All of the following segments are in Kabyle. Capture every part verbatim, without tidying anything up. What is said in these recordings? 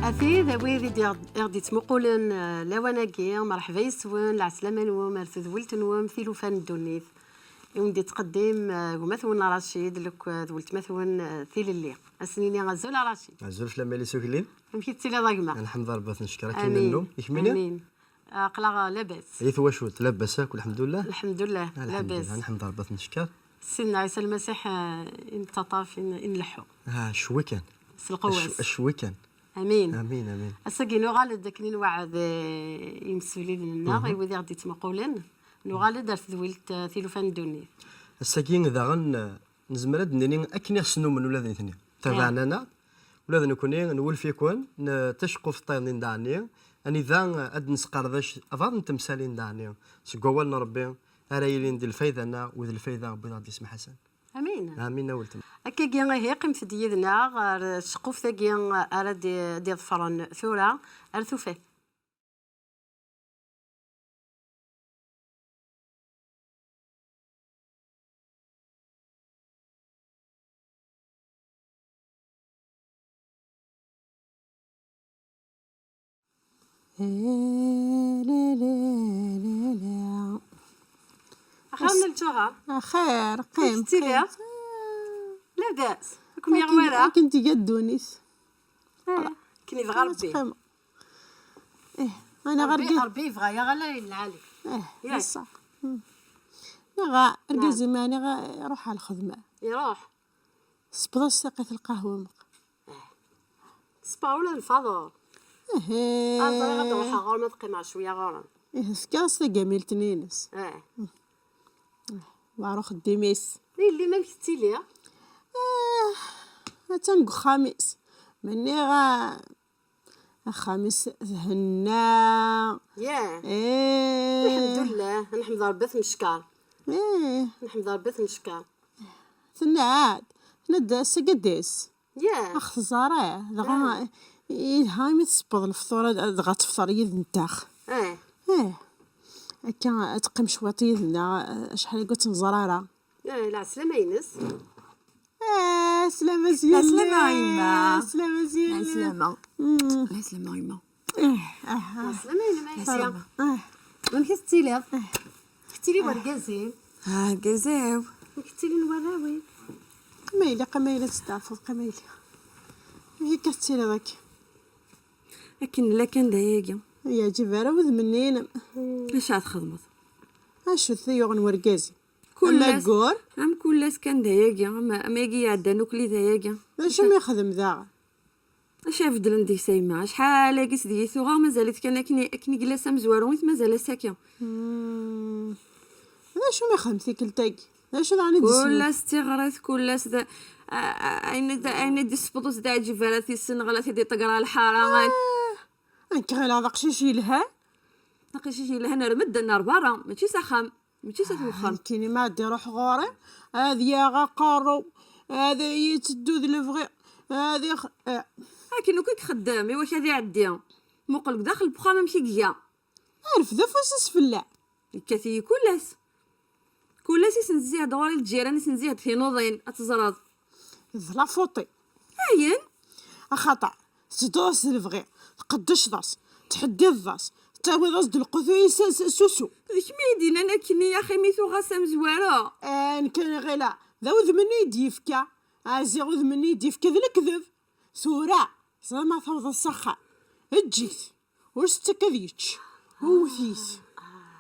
Ati d awid i d-, i ɣ-d-yettmuqulen, eh, lawan-agi, merḥba yes-wen, lɛeslama-nwen ar tedwilt-nwen, tilufa n ddunit. I wen-d-yettqeddim, eh, gma-twen Racid, lek-, d weltma-twen, eh, Tilelli. Ad sen-nini azul a Racid. Azul fell-am a Lisa Ugellid. Amek i tettiliḍ a gma? Lḥemd Rebbi ad t-neckeṛ akken Amin. Nennum. I kemmini? Amin. Aql-aɣ labas. Di twacult, labas akk, lḥemdullah. Lḥemdullah, labas. Lḥemdullah, nḥemd Rebbi ad t-neckeṛ. Sidna Ɛisa Lmasiḥ, eh, i nettaṭṭaf, i n-, i nleḥḥu. Ah, cwi kan. S lqewwa-s. Cwi kan. Amin. Amin, amin. Ass-agi nuɣal-d akken i nweɛɛed, eh, i yimsewliden-nneɣ, mhm, i wid i ɣ-d-yettmuqulen. Nuɣal-d ar tedwilt, eh, tilufa n ddunit. Ass-agi daɣen, eh, nezmer ad d-nini akken i ɣ-snumen ula d nitni. Tabaɛen-aneɣ, ula d nekkni nwulef-iken, n-, taceqquft tayeḍnin daɣen-nni, anida ad d-nesqerdec abaḍ n temsalin daɣen-nni, seg wawal n Rebbi, ara yilin di lfayda-nneɣ u d lfayda n wid ɣ-d-isemḥasen. Amin. Amin a weltma. Akkagi ihi, qqimet-d yid-neɣ ar tceqquft-agi ara d-, d-iḍefren tura ar tufat. Axir n lǧuher. Axir, qim, qim. Labas. Akken tga ddunit. Akken yebɣa Rebbi. Ih, ana Rebbi, ɣer Rebbi yebɣa-yaɣ ala lɛali. Ih, d ṣṣeḥ. Neɣ argaz-im, ɛni iruḥ ɣer lxedma? Iruḥ. Tesbeḍ-as taqit lqahwa, meq. Tesbeɣ ula d lfaḍur. Ihi. Ad ẓriɣ ad ruḥeɣ ɣur-m, ad qqimeɣ cwiya ɣur-m. Ihi, tefkiḍ-as tagamilt-nni-ines. Ih. War uxeddim-is. Yelli-m amek tettili? Ah, attan deg uxxam-is. Menniɣ, ah, axxam-is thenna. Yah. Eh. Lḥemdullah, nḥemd Rebbi ad t-neckeṛ. Eh. Nḥemd Rebbi ad t-neckeṛ. Tenna-d, tenna-d ass-agi ad d-tas. Yah. Ax tẓara, dɣa yelha imi tesbeḍ lefṭur, dɣa tefṭer yid-nteɣ. Eh. Eh. Akka ad teqqim cwiṭ yid-nneɣ, acḥal agi ur tt-nẓer ara. Eh, lɛeslama-ines. Eh, slama s yelli. Lɛeslama a yemma. Slama s yelli. Lɛeslama. Mm. Lɛeslama a yemma. Eh, aha. Lɛeslama-inem a yelli. Lɛeslama. Eh. Amek i tettiliḍ? Eh. Tettili wergaz-im? Ah, argaz-iw. Amek ttilin warraw-im? Qmayli, qmayli ad testeɛfuḍ, qmayli. Amek akka tettiliḍ akka? Akken nella kan d ayagi. Ur yeɛǧib ara wudem-nni-inem. Acu ara txedmeḍ? Acu-t yuɣen wergaz-im? Kul ass, amaggur? Am kul ass kan d ayagi, am, am ayagi iɛeddan ukli d ayagi. D acu mi yexdem daɣen? Acu ara beddlen deg-s a yemma? Acḥal-agi s deg-i tuɣa, mazal-it kan akken i, akken i yella s amezwaru i t-mazal ass-agi. Hmm. D acu mi yexdem tikkelt-agi? D acu daɣen i d-isem? Kul ass d tiɣrit, kul ass d, a, a, ayen i d, ayen i d-isefḍ ur s-d-ɛǧib ara, tisenɣel, a t-id-iṭegger ɣer lḥara. Ah, nekk ɣileɣ d aqcic yelhan. D aqcic yelhan ar medden, ar berra, mačči s axxam. Mačči s at wexxam. Nekkini ma ad iruḥ ɣur-i, ad yaɣ aqerru, ad yetteddu d lebɣi, ad ix-, eh. Akken akk i ixeddem, i wacu ad iɛeddi? Muqel deg daxel n wexxam amek i iga. Irfed afus-is fell-am. Yekkat-iyi kul ass. Kul ass i sen-tzihed ɣur-i lǧiran, i sen-tzihed tinuḍin, ad teẓreḍ. D la faute-im. Ayen? Axaṭer tettedduḍ-as d lebɣi, tqeddceḍ-as, tḥeddideḍ-as, tawiḍ-as-d lqut-is s, s, s usu. D kemm i yi-d-yennan akkenni, axi mi tuɣa s amezwaru. Ah, nekk ɣileɣ d awudem-nni i d-yefka. Ah, ziɣ udem-nni i d-yefka d lekdeb. Tura, ẓriɣ ma tawḍeḍ s axxam, eǧǧ-it. Ur s-ttak ad yečč. Wwet-it.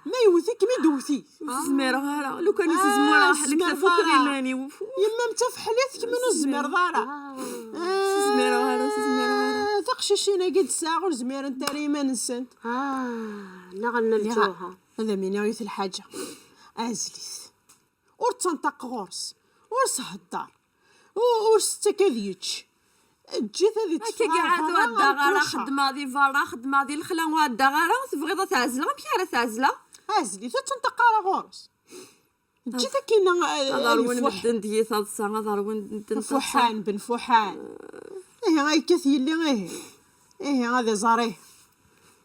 Ma yewwet-ikem i d-wwet-it. Ur s-zmireɣ ara. Lukan i s-zmureɣ, ah, ḥelek tafuk iman-iw. Yemma-m d tafeḥlit, kemm ur zmireḍ ara. Ah. Ur s-zmireɣ ara, ur s-zmireɣ ara. Ah, taqcicin-agi d-tesɛa ur zmirent ara iman-nsent. Ah, neɣ nna lǧuha. Ad am-iniɣ yiwet lḥaǧa. Ɛzel-it. Ur ttenṭaq ɣur-s. Ur s-hedder. U-, ur s-ttak ad yečč. Eǧǧ-it ad iṭṭef. Akka ɣer iɛad berra, ur ɛeddaɣ ara, xeddmeɣ di berra, xeddmeɣ di lexla, ur ɛeddaɣ ara, tebɣiḍ ad t-ɛezleɣ? Amek ara t-ɛezleɣ? Ɛzel-it, ur ttenṭaq ara ɣur-s. Eǧǧ-it akkin, eh, ad ṛwun medden deg-i taḍsa, ad ṛwun medden taḍsa. Fuḥan, ben Fuḥan. Ihi, ay yekkat yelli, ihi. Ihi, ad iẓer, ihi.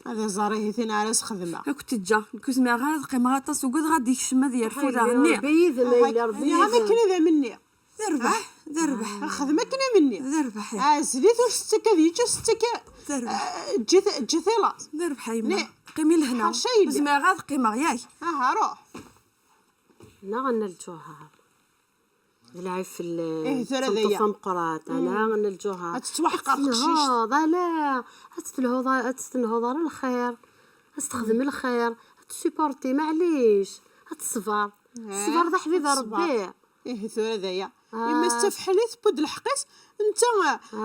Ad iẓer, ihi, tin ara s-xedmeɣ. Ad k-teǧǧa. Nekk ur zmireɣ ara ad qqimeɣ aṭas, ugadeɣ ad d-ikcem, ad yerfu daɣenni. Rebbi yid-m, a yelli, Rebbi yid-m. Akken i d am-nniɣ. Yerbeḥ. D rrbeḥ. Xdem akken am-nni. D rrbeḥ. Ɛezl-it ur s-ttak ad yečč, ur s-ttak. D rrbeḥ. Ah, ǧǧet ǧǧet i laẓ. D rrbeḥ a yemma. Ni- Qqimi lehna. Ḥaca yella. Zemreɣ ad qqimeɣ yak. Aha, ruḥ. Neɣ Nna Lǧuher. D lɛib fell-am. Eh, tura d Tameṭṭut aya. Tameqqrant. Ala Nna Lǧuher. Ad tettwaḥqer Ad tenhud, ala. Ad tenhud, ad tenhud ara lxir. Ad texdem lxir. Ad tessupporti, maɛlic. Ad teṣber. Ṣṣber d aḥbib n Ṛebbi. Ihi tura d aya. Ah. Yemma-s tafḥel i tewwi-d lḥeqq-is, netta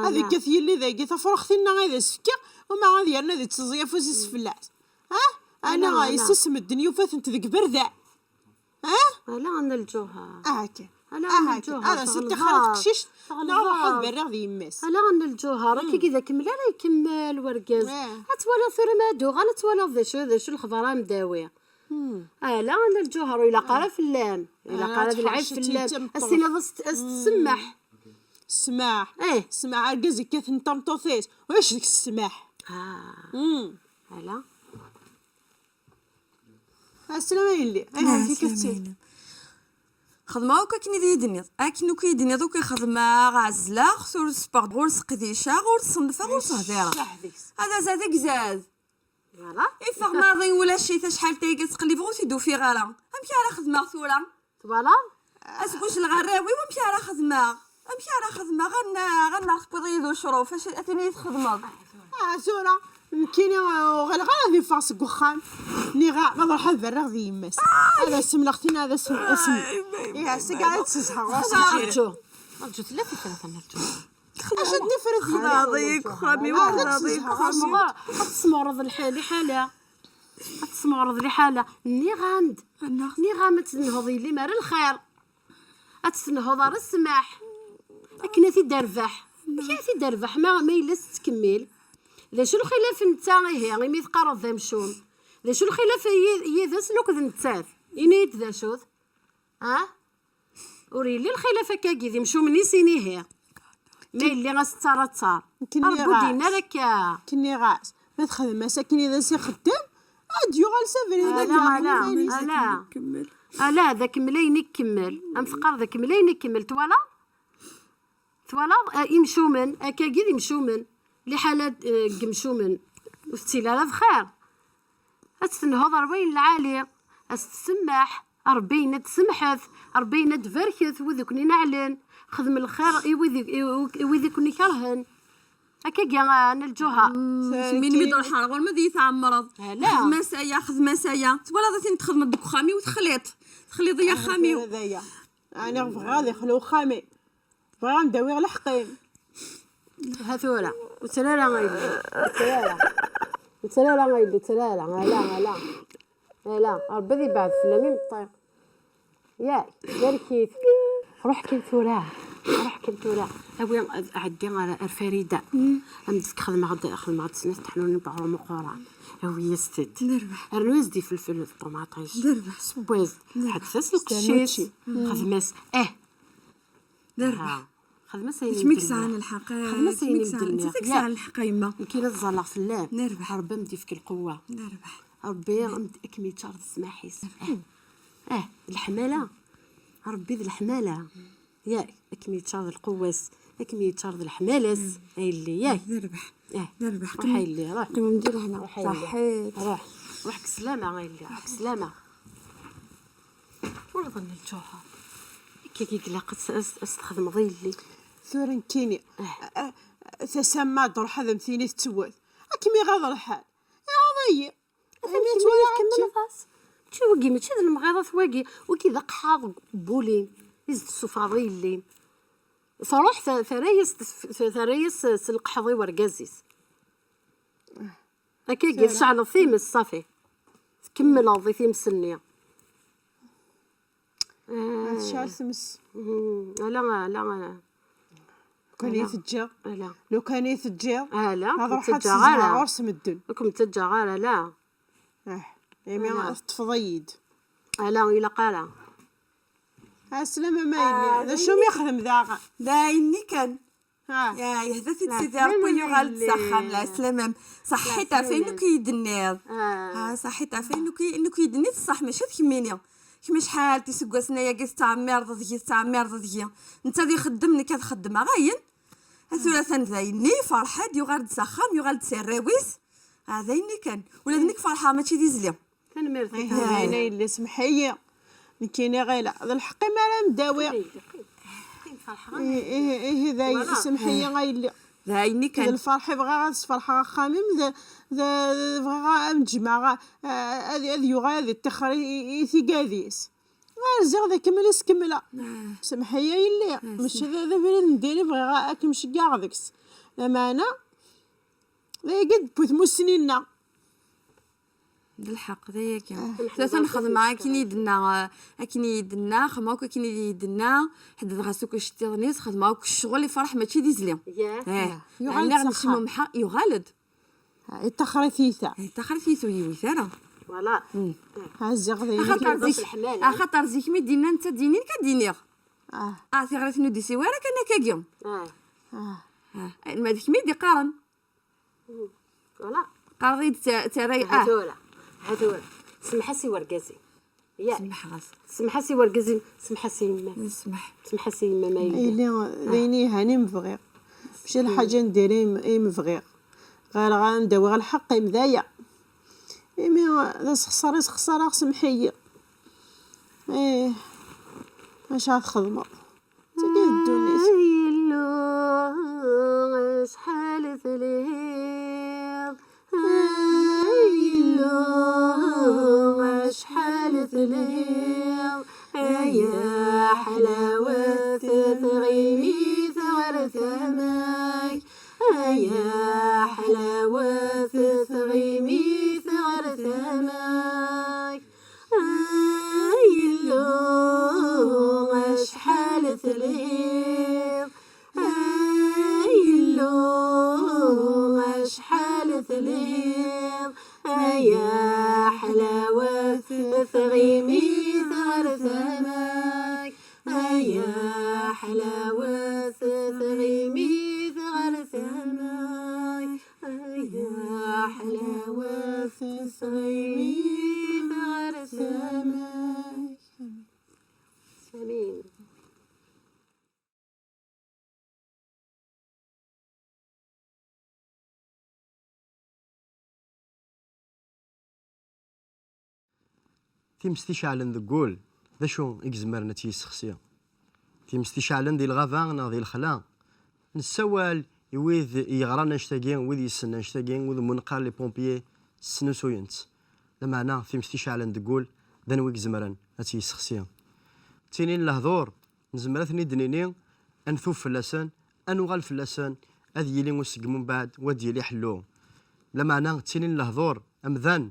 ad ikkat yelli dagi tafruxt-inna ad as-fkeɣ, uma ad yerna ad itteẓẓi afus-is fell-as. Ah? Ana Ala, ala. Yessasem medden yufa-tent deg iberdan. Ah? Ala Nna Lǧuher. Aha kan. Ala Aha Nna kan. Lǧuher. Ad as-iṭixer ad teqcict, neɣ ruḥ ad berriɣ d yemma-s. Ala Nna Lǧuher, akka i d akemmel ara ikemmel wergaz. Eh. Ad twaliḍ tura ma ad uɣal, ad twaliḍ d acu, d acu lexbar ara m-d-awiɣ. Ala Nna Lǧuher, ur ilaq ara fell-am. Ilaq Ah, ara d lɛib tḥerceḍ fell-am. tameṭṭut. Ad s-tiniḍ ad s-, ad s-tsemmeḥ. Ssmaḥ. Eh. Ssmaḥ, argaz ikkaten tameṭṭut-is. Ulac deg ssmaḥ. Ah, Mm. ala. Aslama yelli. Ayɣer akka i tt-, Xedmeɣ akk akken i d-iyi-d-tenniḍ. Akken akk i yi-d-tenniḍ akk i xedmeɣ, ɛezleɣ-t, ur sbeɣ, ur seqdiceɣ, ur ṣennfeɣ, ur sehdireɣ. Ccah deg-s. Ad azad agzad. Voilà. Iffeɣ maḍi ulac-it, acḥal tayga ttqellibeɣ ur t-id-ufiɣ ara. Amek ara xedmeɣ tura? Twalaḍ? Asguj lɣerrawi, wamek ara xedmeɣ? Amek ara xedmeɣ? Ɣanna, ɣanna tewwiḍ-iyi d ucruf, acu, aten-iyi txedmeḍ. Ah, tura, nekkini, uh, uɣaleɣ ara ad iffeɣ seg uxxam. Nniɣ-as, ma ruḥ ad berreɣ di yemma-s. Ad as-mleɣ tin, ad as-, as-, ihi, seg ara ad tezheɣ, ɣur-s. Rǧu. Rǧu, tella tifrat, a Nna Lǧuher. Acu n tifrat yellan? Xlaḍ-iyi deg uxxam-iw, Ah, ad xlaḍ-iyi deg tezheɣ, uxxam-iw. ɣur-s. Ad tesmeɣreḍ lḥ-, liḥala. Ad tesmeɣreḍ liḥala. Nniɣ-am-d. Nniɣ-am ad tenhud yelli-m ar lxir. Ad tenhud ar ssmaḥ. Akken ad t-id-terbeḥ. Amek ad t-id-terbeḥ ma, ma yella tettkemmil? D acu lxilaf netta ihi, imi teqqareḍ d amcum? D acu lxilaf yid-, yid-s akked nettat? Ini-yi-d d acu-t? Ah? Ur yelli lxilaf akkagi d imcumen i sin ihi. Ma yelli as-ttar attar. Rebbi ur d-yenna ara akka. Nniɣ-as, ma texdem-as akken i d as-ixeddem, ad d-yuɣal s abrid. Ala, ala, ala. Ala, d akemmel ayen ikemmel. Am teqqar d akemmel ayen ikemmel. Twalaḍ? Twalaḍ? Eh, imcumen, akkagi d imcumen. Liḥala, eh, n yimcumen. Ur tettili ara bxir. Ad tenhuḍ ar wayen lɛali. Ad s-tsemmeḥ. Rebbi yenna-d semḥet. Rebbi yenna-d barket wid i ken-ineɛlen. Xdem lxir i wid i, i, i wid i ken-ikerhen. Akkagi, a Nna Lǧuher. Kemmini mi d-ruḥeɣ ɣur-m ad iyi-tɛemmreḍ. Ala. Xdem-as aya, xdem-as aya. Twalaḍ atin texdem deg uxxam-iw, texliḍ. Texliḍ-iyi axxam-iw. Tura d aya. Ɛni bɣiɣ ad ixlu uxxam-i. Bɣiɣ ad m-d-awiɣ leḥq-im. Ha tura. Ur ttara ara a yelli. Ur ttara ara. Ur ttara ara a yelli, ur ttara ara. Ala, ala. Ala, Rebbi ad ibeɛɛed fell-am imeṭṭi. Yak, barek-it. Ruḥ kan tura. Ruḥ kan ṭura. Awi, ɛeddi ar, ar Farida. Am d-fk xedmeɣ-d, xedmeɣ-d snat teḥnunin n uɣrum uquran. Awi-yas-tent. Rnu-yas-d ifelfel d ṭumaṭic. Seww-as-d. Ḥebbes-as lqecc-is. Xdem-as. Eh. D rrbeḥ. Ah. Xdem-as ayen Kemm i d-nniɣ. yesɛan lḥeqq. Xdem-as ayen d-nniɣ. Kemm i yesɛan lḥeqq a yemma. Nekk la ẓẓalleɣ fell-am. D rrbeḥ. Rebbi am d-ifk lqewwa. D rrbeḥ. Rebbi am d-, akem yeččar d ssmaḥ-is. Eh. Eh, d leḥmala. Rebbi d leḥmala. Yak, akem yeččar d lqewwa-s. Akem yeččar d leḥmala-s. A yelli, yak. D rrbeḥ. Eh. D rrbeḥ. Ruḥ a yelli, ruḥ. Qqimem di lehna. Ruḥ a yelli. Ṣaḥit. Ruḥ. Ruḥ deg sslama a yelli. Ruḥ deg sslama. Twalaḍ a Nna Lǧuher. Akka i ilaq ad s-, ad s-, ad s-txedmeḍ a yelli. Tura nekkini. Eh. Ah, ah, tasa ma d-ruḥ ad am-tini tettwet. Ad kem-iɣaḍ lḥal. Iɣaḍ-iyi. Atan kemmini tkemmleḍ-as. Mačči wagi, mačči d lemɣiḍat wagi. Wagi d aqḥaḍ n wulin. I s-d-tessufɣeḍ i yelli-m. Truḥ ta-, terra-yas, terra-yas s leqḥeḍ i wergaz-is. Akkagi, tceɛleḍ times, ṣafi. Tkemmleḍ i times-nni. Ad tecɛel tmes. Mhm. Ala, ala, ala. Lukan i teǧǧiḍ. Ala. Lukan i teǧǧiḍ. Ala, Ad ur ruḥ ad tt-ǧǧeɣ tt-ẓreɣ ara. Ɣur-s medden. Ur kem-ttaǧǧaɣ ara, ala. Ah, imi Ala. Teṭṭfeḍ-iyi-d. Ala, ur ilaq ara. Ɛeslama a yelli. D acu mi yexdem daɣen? D ayenni kan. Ah. Ya, yehda-t-id La Sidi slama Ṛebbi, a yuɣal-d s yelli. Axxam. Lɛeslama-m. Ṣaḥḥit ɣef ayen akk i yi-d-tenniḍ. Ah. Ah, ṣaḥḥit ɣef ayen akk i, akk i yi-d-tenniḍ, ṣṣeḥ, mačči d kemmini. Kemm acḥal tiseggasen ayagi tettɛemmireḍ deg-i, tettɛemmireḍ deg-i. Netta ad ixeddem, nekk ad xeddmeɣ, ayen. A tura atan dayenni, yefreḥ-d, yuɣal-d s axxam, yuɣal-d s arraw-is. Ah, dayenni kan. Ula d nekk ferḥeɣ, mačči d izli. Tanemmirt. Ih, dayen a yelli, semmeḥ-iyi. Nekkini ɣileɣ d lḥeqq imi ara m-d-awiɣ. Qim, qim, qim, ferḥeɣ. Ih, ih, ih, dayen, voilà. Semmeḥ-iyi a yelli. D ayenni kan. D lferḥ i bɣiɣ ad sferḥeɣ axxam-im, d, d, bɣiɣ ad m-ǧǧmeɣ, a, ad, ad yuɣal ad iṭṭixer i, i, i tigad-is. Ar ziɣ d akemmel i s-kemmleɣ. Ah. Semmeḥ-iyi a yelli. Ah, mačči d, d abrid n diri bɣiɣ a, ad kem-ceggɛeɣ deg-s. Lameɛna, d ayagi d bu tmussni-nneɣ. D lḥeqq, d ayagi. Ah. Tlata nxedmeɣ akken i d-tenna, akken i d-tenna, xedmeɣ akk akken i d-tenna, ḥedddeɣ-as akk iceṭṭiḍen-is, xedmeɣ akk ccɣel, ifreḥ mačči d izli. Yah. Eh. Yuɣal-d s axxam. Ɛni ɣer nesmumeḥ, yuɣal-d. Ah, iṭaxer-it-ita. Iṭaxer-it-ita, ur yiwit ara. Voilà. Mm. Ah, ziɣ d ayen axaṭer akken zik, leḥmala. Axaṭer zik mi d-yenna netta d-yini nekk ad d-iniɣ. Ah. Ah, tiɣrit-nni ur d-isiwi ara kan akkagi. Ah. Ah. Ah, ma d kemm i d-iqqaren. Voilà. Qqareḍ-iyi-d ta-, tarra-yi, ha ah. Tura, ha tura. Semmeḥ-as i wergaz-im. Yak. Semmeḥ-as. Semmeḥ-as i wergaz-im, semmeḥ-as i yemma-m. Semmeḥ. Semmeḥ-as i yemma-m a yelli. Yelli, d ayen yelhan i m-bɣiɣ. Mačči lḥaǧa n diri i m-, i m-bɣiɣ. Ɣileɣ ad m-d-awiɣ lḥeqq-im d aya. Imi d asexṣar i sexṣareɣ, semmeḥ-iyi. Ih, maca ad txedmeḍ. Tagi d ddunit. Ay Illu, acḥal telhiḍ. Ay Illu, acḥal telhiḍ. Ay ḥlawet tɣimit ɣer tama-k. Ay ḥlawet tɣimit ɣer tama-k. Ay Illu, acḥal telhiḍ. Ay Illu, acḥal telhiḍ. Ay ḥlawet tɣimit ɣer tama-k. Ay ḥlawet tɣimit ɣer tama-k. Ay ḥlawet tɣimit ɣer tama-k. Amin. Times iceɛlen deg wul, d acu i izemren ad tt-yessexsi? Times iceɛlen di lɣaba neɣ di lexla. Nessawal i wid yeɣran annect-agi, wid yessen annect-agi, wid umi neqqar les pompiers, snusuyen-tt. Lameɛna times iceɛlen deg wul, d anwa i izemren ad tt-yessexsi? Ttinin lehdur, nezmer ad ten-id-nini, ad ntub fell-asen, ad nuɣal fell-asen, ad yili useggem umbeɛd, u ad d-yili ḥellu. Lameɛna ttinin lehdur, amdan,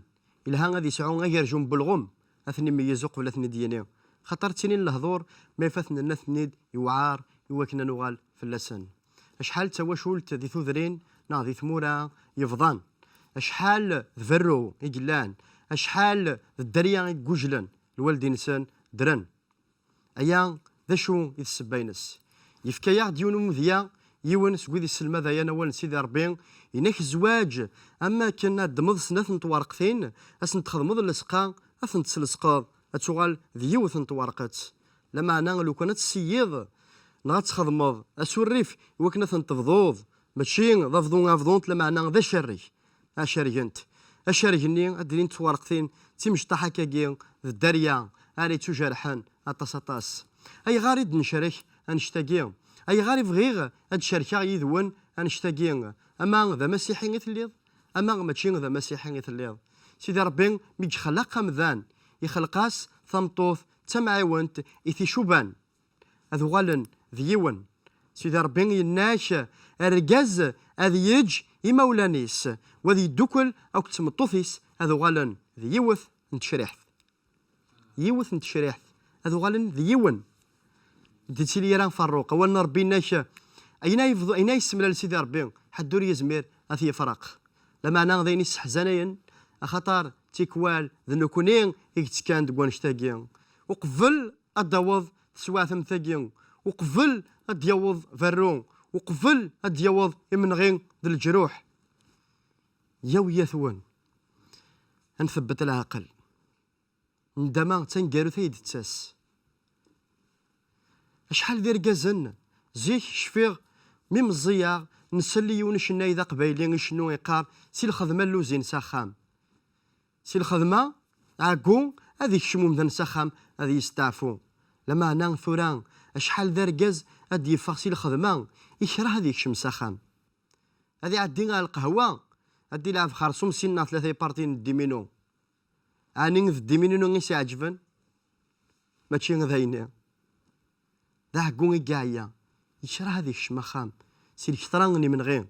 ilha ad yesɛu agerju n welɣem, ad ten-imeyyez uqbel ad ten-id-yini. Xaṭer ttinin lehdur, ma yif ad ten-nna ad ten-id-iwɛar, i wakken ad nuɣal fell-asen. Acḥal d tawacult di tudrin neɣ di tmura yebḍan. Acḥal d berru i yellan. Acḥal d dderya i iguǧlen. Lwaldin-nsen ddren. Aya d acu i d ssebba-ines? Yefka-yaɣ-d yiwen umedya, yiwen seg wid yesselmadayen awal n Sidi Ṛebbi, inak zzwaǧ, am akken ad ddmeḍ snat n twerqtin, ad sent-txedmeḍ llesqa, ad tent-tselseqeḍ, ad tuɣal d yiwet n twerqet. Lameɛna lukan ad tesseyyiḍ neɣ ad txedmeḍ asurrif i wakken ad tent-tebḍuḍ, mačči d abḍu abḍunt, lameɛna d acarreg. Acerg-ent. Acerg-nni ad d-ilint twerqtin d timecṭaḥ akkagi d dderya ara yettujerḥen aṭas aṭas. Ayɣer i d-necrek annect-agi? Ayɣer i bɣiɣ ad cerkeɣ yid-wen annect-agi? Ama d amasiḥi i telliḍ, ama mačči d amasiḥi i telliḍ. Sidi Ṛebbi mi yexleq amdan, ixleq-as tameṭṭut d tamɛiwent i t-icuban. Ad uɣalen d yiwen. Sidi Ṛebbi yenna-ak, argaz ad yeǧǧ imawlan-is, u ad yeddukel akked tmeṭṭut-is, ad uɣalen d yiwet n tecriḥt. Yiwet n tecriḥt. Ad uɣalen d yiwen. D-ittili ara ferruq. Awal n Ṛebbi yenna-ak, ayen ay yebḍu, ayen ay yessemlal Sidi Ṛebbi, ḥedd ur yezmir ad t-yefreq. Lameɛna d ayen isseḥzanayen, axaṭer tikwal d nekkni i yettekkan deg wannect-agi. Uqbel ad d-taweḍ teswiɛt am tagi, uqbel ad d-yaweḍ berru, uqbel ad d-yaweḍ imenɣi d leǧruḥ. Yaw yat-wen, ad nthebbet leɛqel. Nndama d taneggarut ay d-tettas. Acḥal d irgazen, zik cfiɣ mi meẓẓiyeɣ, nsell i yiwen ucennay d aqbayli icennu iqqar: "Si lxedma lluzin s axxam." Si lxedma, ɛeggu, ad ikcem umdan s axxam, ad yesteɛfu. Lameɛna tura, acḥal d argaz ad d-yeffeɣ si lxedma, ikreh ad ikcem s axxam. Ad iɛeddi ɣer lqahwa, ad d-ilɛeb xerṣum sin neɣ tlata ipartiyen n ddiminu. Ɛni d ddiminu i s-iɛeǧben? Mačči d ayenni. D aɛeggu i yeɛya, yekreh ad ikcem axxam si lketra n imenɣi.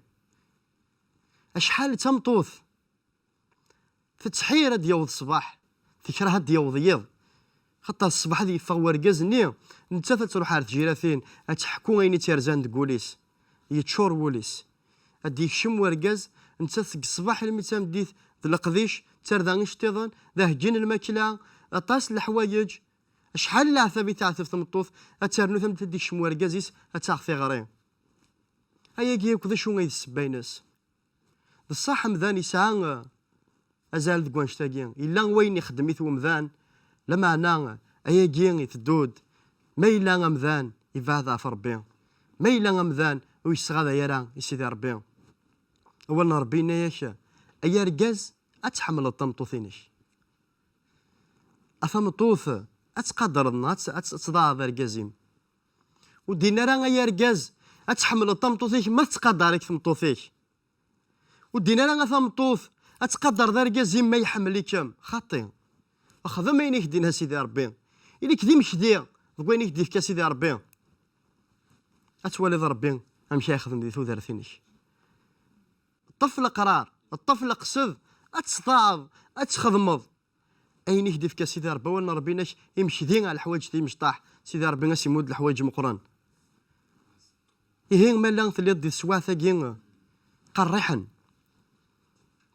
Acḥal d tameṭṭut tettḥir ad d-yaweḍ ṣṣbeḥ, tekreh ad d-yaweḍ yiḍ. Xaṭer ṣṣbeḥ ad yeffeɣ wergaz-nni, nettat ad truḥ ar tjiratin, ad teḥku ayen i tt-yerzan deg wul-is. Yeččur wul-is. Ad d-yekcem wergaz, nettat seg ṣṣbeḥ almi d tameddit d leqdic, d tarda iceṭṭiḍen, d aheggi n lmakla, aṭas n leḥwayeǧ. Acḥal n leɛtab i teɛteb tmeṭṭut, ad ternu tameddit ad d-yekcem wergaz-is, ad taɣ tiɣri. Ayagi akk d acu ay d ssebba-ines? D ṣṣeḥ amdan yesɛa, eh, azal deg wannect-agi. Yella wayen ixeddem-it wemdan, lameɛna ayagi iteddu-d. Ma yella amdan, yebɛed ɣef Ṛebbi. Ma yella amdan, ur yesɣaday ara i Sidi Ṛebbi. Awal n Ṛebbi yenna-yak: "Ay argaz, ad tḥemmleḍ tameṭṭut-inek." A tameṭṭut, ad tqadreḍ neɣ ad tt-, ad tt-, ad tḍaɛeḍ argaz-im. Ur d-yenni ara: "Ay argaz, ad tḥemmleḍ tameṭṭut-ik ma tettqadar-ik tmeṭṭut-ik." Ur d-yenni ara: "A tameṭṭut, ad tqadreḍ argaz-im ma iḥemmel-ikem." Xaṭi. Xdem ayen i k-d-yenna Sidi Ṛebbi. Ili-k d imekdi deg wayen i k-d-yefka Sidi Ṛebbi. Ad twaliḍ Ṛebbi amek ara yexdem di tudert-inek. Ṭṭef leqrar, ṭṭef leqsed, ad teṣṭaɛeḍ, ad txedmeḍ ayen i k-d-ifka Sidi Ṛebbi. Awal n Ṛebbi inek imekdi ɣer leḥwayeǧ timecṭaḥ, Sidi Ṛebbi ad s-imudd leḥwayeǧ meqqren. Ihi ma llan telliḍ di teswiɛt-agi qerriḥen,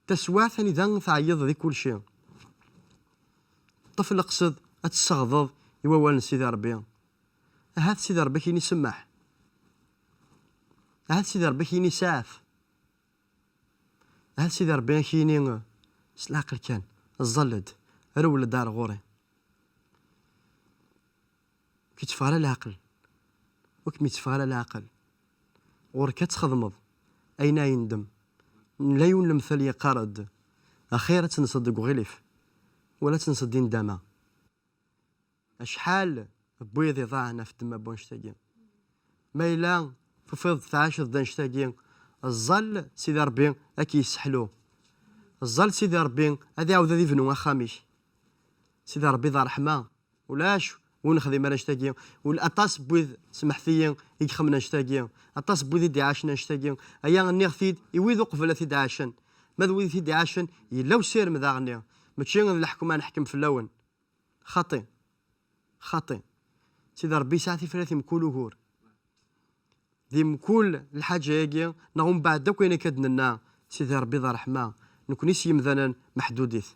taswiɛt anida teɛyiḍ di kulci, ṭṭef leqsed ad tesseɣdeḍ i wawal n Sidi Ṛebbi. Ahat Sidi Ṛebbi ad k-yini semmeḥ. Ahat Sidi Ṛebbi ad k-yini saɛef. Ahat Sidi Ṛebbi ad k-yini s leɛqel kan, ẓẓal-d, rewwel-d ar ɣur-i. Ur k-yetteffeɣ ara leɛqel. Ur kem-yetteffeɣ ara leɛqel. Ɣur-k ad txedmeḍ ayen ara yendem. Nla yiwen lemtel yeqqar-d: "Axir ad tenseḍ deg uɣilif, wala ad tenseḍ di nndama." Acḥal n wid iḍaɛen ɣef ddemma n wannect-agi. Ma yella tufiḍ tɛaceḍ-d annect-agi, ẓẓal Sidi Ṛebbi ad k-yesseḥlu. Ẓẓal Sidi Ṛebbi ad iɛawed ad ibnu axxam-ik. Sidi Ṛebbi d ṛṛeḥma, ulac ur nexdim ara annect-agi. Ul-, aṭas n wid, semḥet-iyi, i ixemmen annect-agi. Aṭas n wid i d-iɛacen annect-agi. Aya nniɣ-t-id i wid uqbel ad t-id-ɛacen. Ma d wid i t-id-iɛacen, yella usirem daɣen-nni. Mačči d leḥkem ad neḥkem fell-awen. Xaṭi. Xaṭi. Sidi Ṛebbi yesɛa tifrat i mkul ugur. Di mkul lḥaǧa-agi, neɣ umbeɛd akk ayen akka d-nenna, Sidi Ṛebbi d ṛṛeḥma, nekni s yimdanen meḥdudit.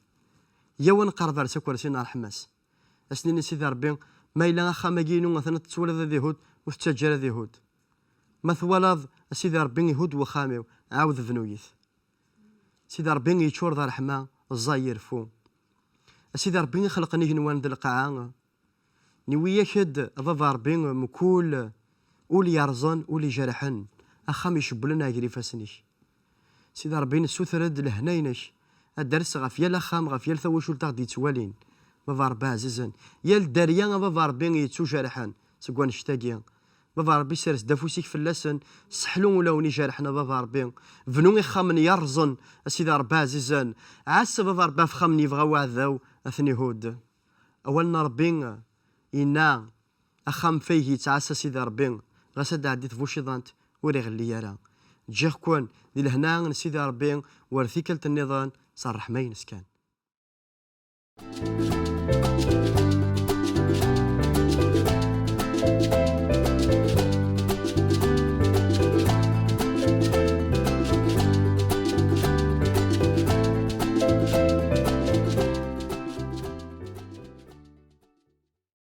Yyaw ad nqerreb ar s akersi n ṛṛeḥma-s. Ad s-nini: "Sidi Ṛebbi, ma yella axxam-agi-inu atan ad t-twaliḍ ad ihudd, ur t-ttaǧǧa ara ad ihudd. Ma twalaḍ a Sidi Ṛebbi ihudd wexxam-iw, ɛawed bnu-yit." Sidi Ṛebbi yeččur d ṛṛeḥma, ẓẓay ireffu. A Sidi Ṛebbi ixelqen igenwan d lqaɛa, niwi-yak-d a Baba Ṛebbi mkul ul yerẓen, ul ijerḥen, axxam icewwlen ɛegl ifassen-ik. Sidi Ṛebbi nessuter-d lehna-inek, ad d-ters ɣef yal axxam, ɣef yal tawacult aɣ-d-yettwalin. Baba Ṛebbi ɛzizen, yal dderya a Baba Ṛebbi yettujerḥen seg wannect-agi. Baba Ṛebbi, sers-d afus-ik fell-asen, sseḥlu ulawen ijerḥen a Baba Ṛebbi. Bnu ixxamen yerẓen a Sidi Ṛebbi ɛzizen. Ɛass a Baba Ṛebbi ɣef axxamen yebɣa uɛdaw ad ten-ihudd. Awal n Ṛebbi yenna: "Axxam f ayeg yettɛassa Sidi Ṛebbi, ɣas ad d-tɛeddi tbuciḍant, ur iɣelli ara." Ǧǧiɣ-ken di lehna n Sidi Ṛebbi, war tikkelt nniḍen s ṛṛeḥma-ines kan.